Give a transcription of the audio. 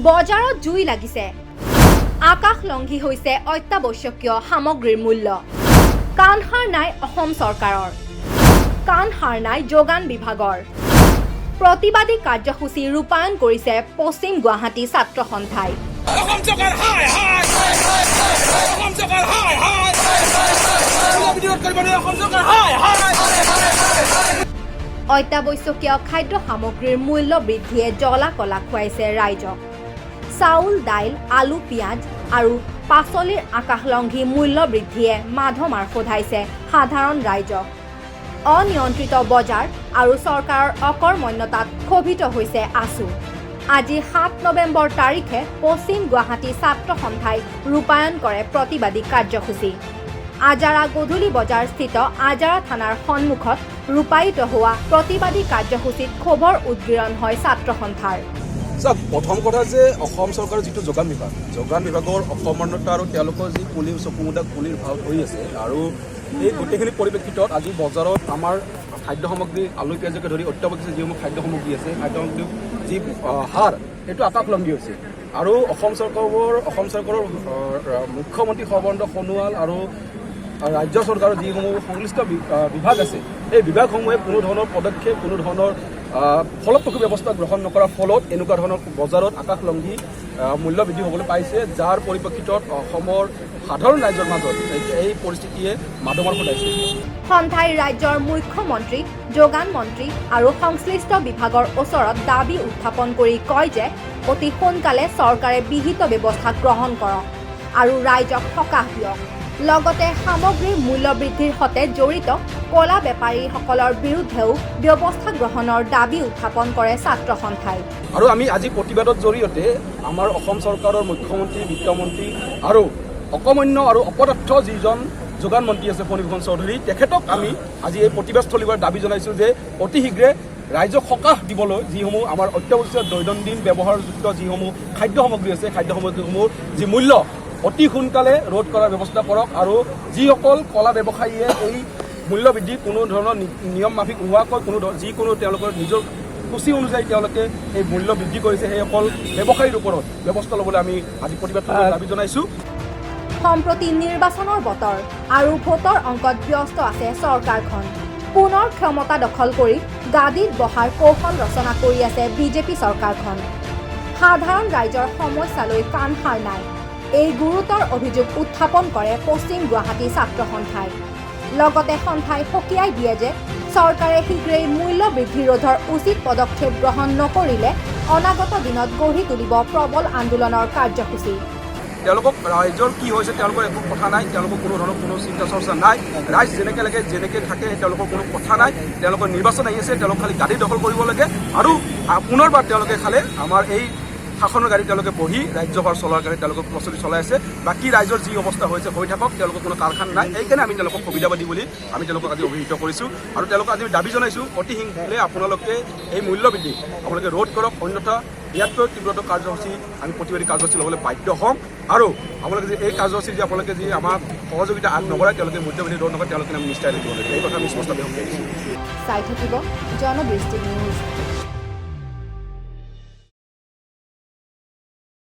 বজাৰত জুই লাগিছে। আকাশলংঘী হৈছে অত্যাৱশ্যকীয় সামগ্ৰীৰ মূল্য। কাণসাৰ নাই অসম চৰকাৰৰ, কাণসাৰ নাই যোগান বিভাগৰ। প্ৰতিবাদী কাৰ্যসূচী ৰূপায়ণ কৰিছে পশ্চিম গুৱাহাটী ছাত্ৰ সন্থাই। অসম চৰকাৰ হায় হায়! অসম চৰকাৰ হায় হায়! বিৰোধ কৰিব নোৱাৰে। অসম চৰকাৰ হায় হায়! অত্যাৱশ্যকীয় খাদ্য সামগ্ৰীৰ মূল্য বৃদ্ধিয়ে জ্বলা কলা খুৱাইছে ৰাইজক। চাউল, দাইল, আলু, পিঁয়াজ আৰু পাচলিৰ আকাশলংঘী মূল্য বৃদ্ধিয়ে মাধমাৰ শোধাইছে সাধাৰণ ৰাইজক। অনিয়ন্ত্ৰিত বজাৰ আৰু চৰকাৰৰ অকৰ্মণ্যতাত ক্ষোভিত হৈছে আছু। আজি 7 নৱেম্বৰ তাৰিখে পশ্চিম গুৱাহাটী ছাত্ৰ সন্থাই ৰূপায়ণ কৰে প্ৰতিবাদী কাৰ্যসূচী। আজাৰা গধূলি বজাৰস্থিত আজাৰা থানাৰ সন্মুখত ৰূপায়িত হোৱা প্ৰতিবাদী কাৰ্যসূচীত ক্ষোভৰ উদ্গীৰণ হয় ছাত্ৰ সন্থাৰ। চাওক, প্ৰথম কথা যে অসম চৰকাৰৰ যিটো যোগান বিভাগ, যোগান বিভাগৰ অকৰ্মণ্যতা আৰু তেওঁলোকৰ যি কুলি চকুমুদা কুলিৰ ভাও ধৰি আছে আৰু এই গোটেইখিনি পৰিপ্ৰেক্ষিতত আজি বজাৰত আমাৰ খাদ্য সামগ্ৰী, আলু, পিঁয়াজকে ধৰি অত্যাৱশ্যকীয় যিসমূহ খাদ্য সামগ্ৰী আছে, খাদ্য সামগ্ৰীৰ যি হাৰ, সেইটো আকাশলংঘী হৈছে। আৰু অসম চৰকাৰৰ মুখ্যমন্ত্ৰী সৰ্বানন্দ সোণোৱাল আৰু ৰাজ্য চৰকাৰৰ যিসমূহ সংশ্লিষ্ট বিভাগ আছে, সেই বিভাগসমূহে কোনো ধৰণৰ পদক্ষেপ, কোনো ধৰণৰ ফলপ্ৰসূ ব্যৱস্থা গ্ৰহণ নকৰাৰ ফলত এনেকুৱা ধৰণৰ বজাৰত আকাশলংঘী মূল্য বৃদ্ধি হ'বলৈ পাইছে, যাৰ পৰিপ্ৰেক্ষিতত অসমৰ সাধাৰণ ৰাইজৰ মাজত এই পৰিস্থিতিয়ে মাধমাৰ শোধাইছে। সন্থাই ৰাজ্যৰ মুখ্যমন্ত্ৰী, যোগান মন্ত্ৰী আৰু সংশ্লিষ্ট বিভাগৰ ওচৰত দাবী উত্থাপন কৰি কয় যে অতি সোনকালে চৰকাৰে বিহিত ব্যৱস্থা গ্ৰহণ কৰক আৰু ৰাইজক সকাহ দিয়ক। লগতে সামগ্ৰীৰ মূল্য বৃদ্ধিৰ সৈতে জড়িত ক'লা বেপাৰীসকলৰ বিৰুদ্ধেও ব্যৱস্থা গ্ৰহণৰ দাবী উত্থাপন কৰে ছাত্ৰ সন্থাই। আৰু আমি আজি প্ৰতিবাদৰ জৰিয়তে আমাৰ অসম চৰকাৰৰ মুখ্যমন্ত্ৰী, বিত্তমন্ত্ৰী আৰু অকৰ্মণ্য আৰু অপদাৰ্থ যিজন যোগান মন্ত্ৰী আছে ফণীভূষণ চৌধুৰী, তেখেতক আমি আজি এই প্ৰতিবাদস্থলীৰ পৰা দাবী জনাইছোঁ যে অতি শীঘ্ৰে ৰাইজক সকাহ দিবলৈ যিসমূহ আমাৰ অত্যাৱশ্যকীয় দৈনন্দিন ব্যৱহাৰযুক্ত যিসমূহ খাদ্য সামগ্ৰী আছে, খাদ্য সামগ্ৰীসমূহ যি মূল্য অতি সোনকালে ৰোধ কৰাৰ ব্যৱস্থা কৰক আৰু যিসকল কলা ব্যৱসায়ীয়ে এই মূল্য বৃদ্ধি কোনো ধৰণৰ নিয়ম মাফিক নোহোৱাকৈ কোনো যিকোনো তেওঁলোকৰ নিজৰ সূচী অনুযায়ী তেওঁলোকে এই মূল্য বৃদ্ধি কৰিছে, সেইসকল ব্যৱসায়ীৰ ওপৰত ব্যৱস্থা ল'বলৈ আমি আজি প্ৰতিবাদ দাবী জনাইছোঁ। সম্প্ৰতি নিৰ্বাচনৰ বতৰ আৰু ভোটৰ অংকত ব্যস্ত আছে চৰকাৰখন। পুনৰ ক্ষমতা দখল কৰি গাদীত বহাৰ কৌশল ৰচনা কৰি আছে বিজেপি চৰকাৰখন। সাধাৰণ ৰাইজৰ সমস্যালৈ কাণসাৰ নাই, এই গুৰুতৰ অভিযোগ উত্থাপন কৰে পশ্চিম গুৱাহাটী ছাত্ৰ সন্থাই। লগতে সন্থাই সকীয়াই দিয়ে যে চৰকাৰে শীঘ্ৰেই মূল্য বৃদ্ধি ৰোধৰ উচিত পদক্ষেপ গ্ৰহণ নকৰিলে অনাগত দিনত গঢ়ি তুলিব প্ৰবল আন্দোলনৰ কাৰ্যসূচী। তেওঁলোকক ৰাইজৰ কি হৈছে তেওঁলোকৰ একো কথা নাই। তেওঁলোকৰ কোনো ধৰণৰ কোনো চিন্তা চৰ্চা নাই। ৰাইজ যেনেকৈ লাগে, যেনেকৈ থাকে, তেওঁলোকৰ কোনো কথা নাই। তেওঁলোকৰ নিৰ্বাচন আহি আছে, তেওঁলোক খালি গাদী দখল কৰিব লাগে আৰু পুনৰবাৰ তেওঁলোকে খালে আমাৰ এই শাসনৰ গাদী তেওঁলোকে বহি ৰাজ্যভাৰ চলোৱাৰ কাৰণে তেওঁলোকে প্ৰস্তুতি চলাই আছে। বাকী ৰাইজৰ যি অৱস্থা হৈছে হৈ থাকক, তেওঁলোকৰ কোনো কাৰখান নাই। সেইকাৰণে আমি তেওঁলোকক সুবিধাবাদী বুলি আমি তেওঁলোকক আজি অভিহিত কৰিছোঁ আৰু তেওঁলোকক আজি দাবী জনাইছোঁ, অতি শীঘ্ৰে আপোনালোকে এই মূল্য বৃদ্ধি আপোনালোকে ৰোধ কৰক, অন্যথা ইয়াতকৈ তীব্ৰতৰ কাৰ্যসূচী, আমি প্ৰতিবাদী কাৰ্যসূচী ল'বলৈ বাধ্য হ'ম। আৰু আপোনালোকে যে এই কাৰ্যসূচী যে আপোনালোকে যি আমাক সহযোগিতা আগনবঢ়ায়, তেওঁলোকে মূল্যবৃদ্ধি ৰোধ নকৰে, তেওঁলোকে আমি নিষ্ঠাৰে থাকিব লাগিব। এই কথা আমি স্পষ্ট ব্যক্ত কৰিছোঁ। চাই থাকিব জনদৃষ্টি নিউজ।